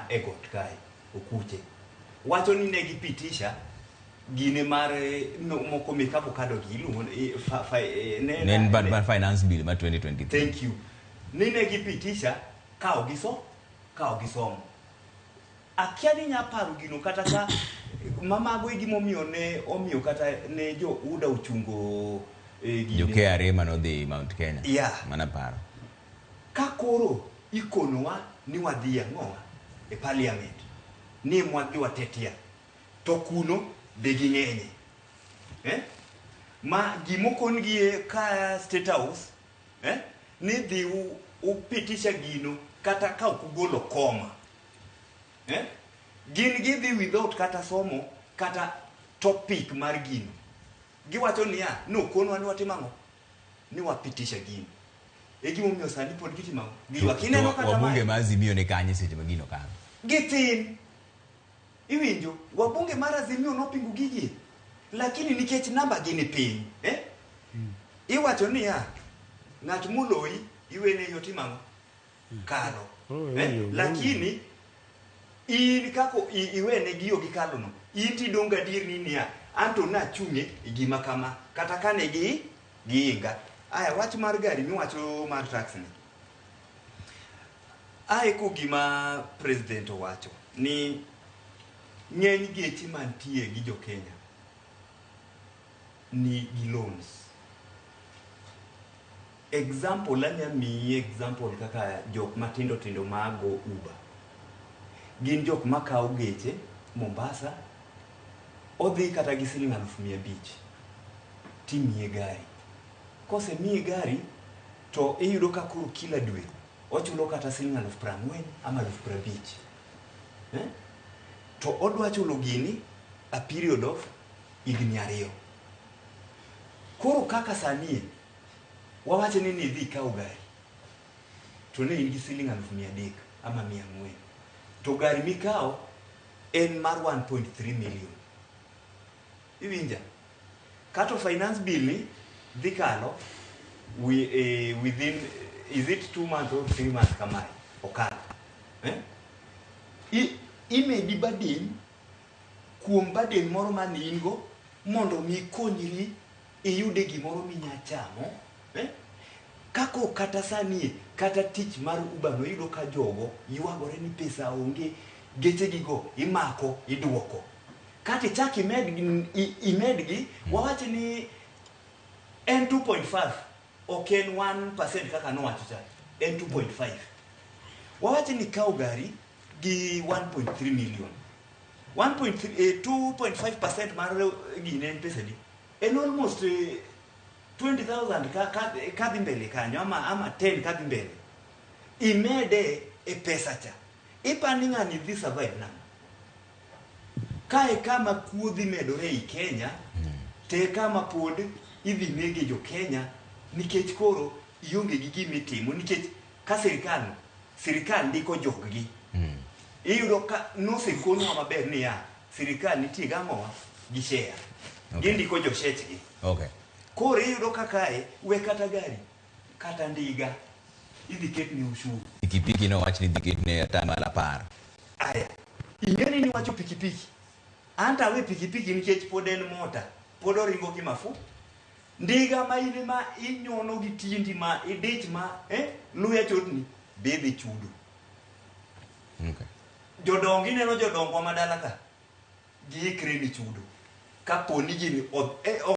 e got kae okuche wacho ni ne gipitisha gine mar moko mek avocado gi iluongo ni ne, Ne en bad finance bill ma 2023. Thank you. Ni ne gipitisha ka ok giso ka ok gisomo. Akia ni nya paro gino kata ka mamago e gimomiyo ne omiyo kata ne jo UDA ochungo gine. Jo KRA manodhi Mount Kenya. Yeah. Mana paro. Ka koro ikonowa ni wadhi ang'owa e parliament ni mwadhi watetia to kuno be ging'enye. Eh? Ma gimokon gi ka State House eh? Ni dhi upitisha gino kata ka ok ugolo koma. Eh? Gin gidhi without kata somo kata topic mar gino. Giwacho niya, nokonwa ni watim ang'o? Ni wapitisha gino. E gimomiyo sani pod gitimo ang'o? Giywak. Ineno kata wabunge mae? ma Azimio ni kanye seche ma gino kalo? Githin. Iwinjo, wabunge mar Azimio nopingo gigi. Lakini nikech namba gi ni piny, eh? Iwacho niya, ng'at moloyi iwene yo timo ang'o? Kalo. Oh, Eh? yo, yo. Lakini in kako iwene gi yo gikalo no, in tidong' gadier ni niya, anto nachung'e e gima kama, kata kane gi giinga. Aya, wach mar gari miwacho mar tax ni. Ae ko gima president owacho ni ng'eny geche mantie gi jo Kenya ni gi loans. Example anya miyi example kaka jok matindo tindo mago Uber. Gin jok makawo geche Mombasa, odhi kata gi siling 500,000 timiye gari. Kosemiye gari to iyudo ka koro kila dwe ochulo kata siling 40,000 ama 50,000. Eh? To odwa chulo gini a period of higni 2. Koro kaka sani wawacho ni nidhi ikaw gari to ne in gi siling 300,000 ama 400 to gari mikawo en mar 1.3 million. Iwinja? Kato finance bill ni dhi kalo within is it 2 months or 3 months kamae okalo. Eh? Imedi burden kuom burden moro mane in go mondo mi ikonyri iyude gimoro minya chamo. Eh? Kako kata sani kata tich mar Uber no iyudo ka jogo ywagore ni pesa onge, geche gigo imako iduoko. Kata ichak imedgi, wawach ni en 2.5 ok en 1% kaka nowacho cha, en 2.5. Wawach ni ikawo gari gi 1.3 million. 1.3, 2.5% mar gine en pesa di? En almost 20,000 kadhi mbele kanyo ama 10 kadhi mbele. Imede e pesa cha. Ipani ng'ani dhi survive nang'o? Kae kama kuo dhi medore ei Kenya, te kama pod idhi nege jo Kenya nikech koro ionge gi gima itimo nikech ka sirikal ndiko joggi. Iyudo ka nosekonwa maber niya, sirikal nitie gang'owa gi share. Gindiko jo shechgi. Koro iyudo ka kae we kata gari kata ndiga idhi ketne ushuru. Pikipiki nowach ni idhi ketne atamalo 10. Aya, ing'eni ni wacho pikipiki. Anto awe pikipiki nikech pod en mota, pod oringo gi mafu. Ndiga ma in ma inyono gi tiendi ma idich ma, luya chotni, be idhi chudo. Jodongo, ineno jodongwa ma dala ka, giikre ni chudo. Kapo ni gini